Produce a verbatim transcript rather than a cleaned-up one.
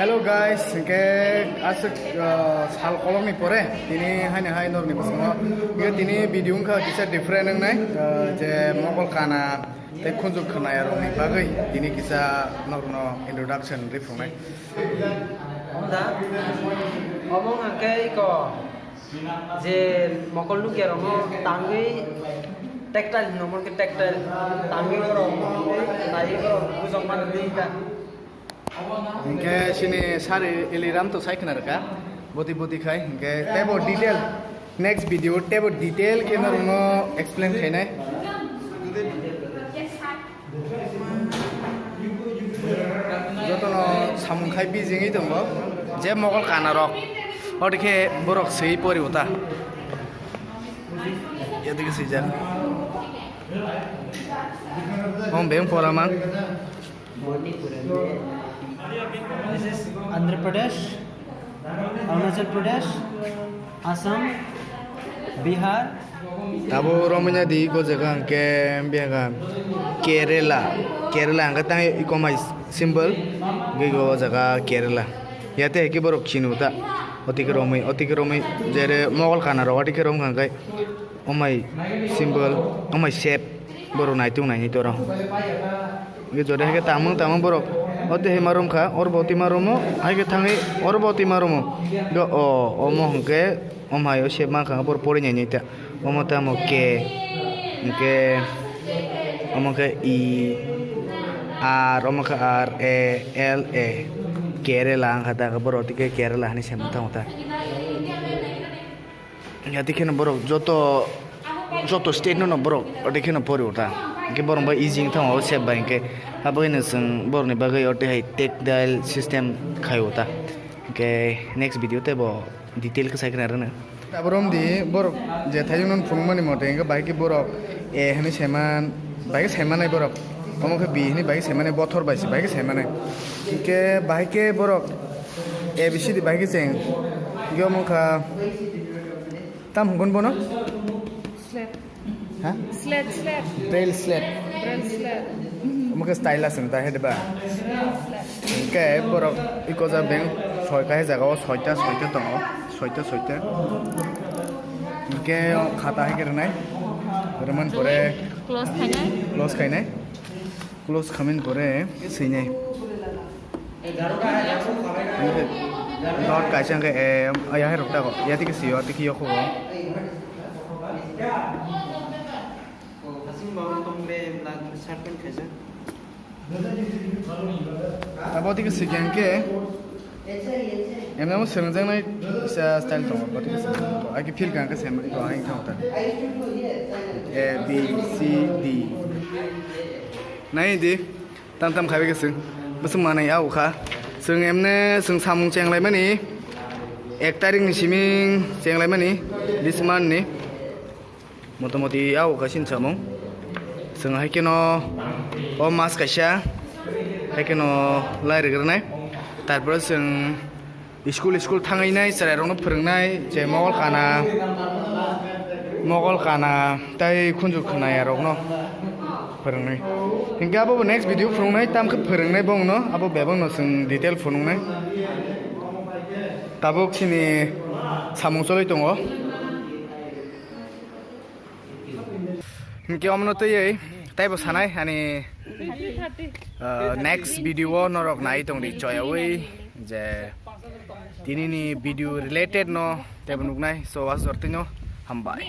Hello guys, hingke aswk, uh, sal kolokni pore tini haino hai norni bwskango. Hingke tini video wngkha kisa different wngnai, uh, je Mogol kana tei khunju khwnaya rokni bagwi tini kisa norno introduction riphungnai. Omo da, omo hingke iko je mokol nukya rokno tangwi tactile hino, omo khe tactile tangwi borok naiwi borok bujok mano twi ta. Hingke sini sari Eliram to sai khna rwkha, boti boti khai, hingke tebo detail, next video tebo detail khe norokno explain khainai. Jotono samung khai bijingwi tongo, je Mogol kana rok, oro khe borok swi pori uta. Yadagi swijak. Om beng pora man. This is Andhra Pradesh, Arunachal Pradesh, Assam, Bihar. Abo romwina di go jaga hwnkhe bihaga Kerala, Kerala hwnkhe tang ikomai symbol, go jaga Kerala. Yate hwnkhe borok chini uta, otik romwi, otik romwi, jere Mogol kana rok otik romkha hwnkhe. Omai symbol, omai shape, borok naitung nainai toro. Hingke jodi hai khe tamung tamung borok, o twi hai ma romkha, oro bo twi ma romo, hai khe thangwi oro bo twi ma romo. Hingke o, omo hingke, omai o shape mankha, borok pori nainai ta. Omo tamo K, hingke omo khe E, R, omo khe R, A, L, A. Kerala wngkha ta, borok twi khe Kerala hinwi se mantang ta. Yati kheno borok joto, joto state no, no borok ode kheno pori uta. Hingke borok bai easy wngtang o sep bai hingke. Abo hino chwng borok ni bagwi ode hai tactile system khai uta. Hingke next video tei bo detail khe sai khna rwno. Aborom di borok je thayung non phunukmani mote hingke bai khe borok A hwnwi saiman, bai khe saimanai borok. Omo khe B hwnwi bai khe saimanai, bothor bai se bai khe saimanai. Hingke bai khe borok A B C D bai khe cheng. Hingke omo kha Tam hwngon bono? Slate. Ha? Slate, slate. Braille slate. Braille slate. Omo khe stylus hwn ta, he de ba? Braille slate. Hingke borok iko ja beng soi kahe jaga o soita, soita tongo. Soita, soita. Hingke o khata hai khe rwnai. Rwman pore Close khainai. Close khainai. Close khamin pore swinai. Dot kaisa hwnkhe, eh, ayahai rok tago. Yati khe sio, tiki yokho. Abo tiki sikya hwnkhe, emno swrwngjaknai sa style tongo, bo tiki sikya. Ai khe feel kha hwnkhe sem, bo hai thang ta. A, B, C, D. Nai di. Tam tam khaibai khe chwng bwswk manwi ya ukha. Chwng emne chwng samung chenglaimani, ek tarikni siming chenglaimani, this month ni. Motamoti ya ukha sini samung. Chwng hai kheno o mas kaisa hai kheno lai rwgwrwnai. Tarpore chwng School, school thangwi nai chwrairokno phwrwngnai, je Mogol kana, Mogol kana tei khunju khwnayarokno phwrwngnai. Hinkhe abo bo next video phwrwngnai, tamkhe phwrwngnai bongno, abo bebakno chwng detail phunuknai. Tabuk chini samung choli tongo. Hinkhe omono twiwi taibo sanai ani, uh, next video o norok nai tongdi choyawi je tinini video related no taibo nuknai, so aswk jortino hambai.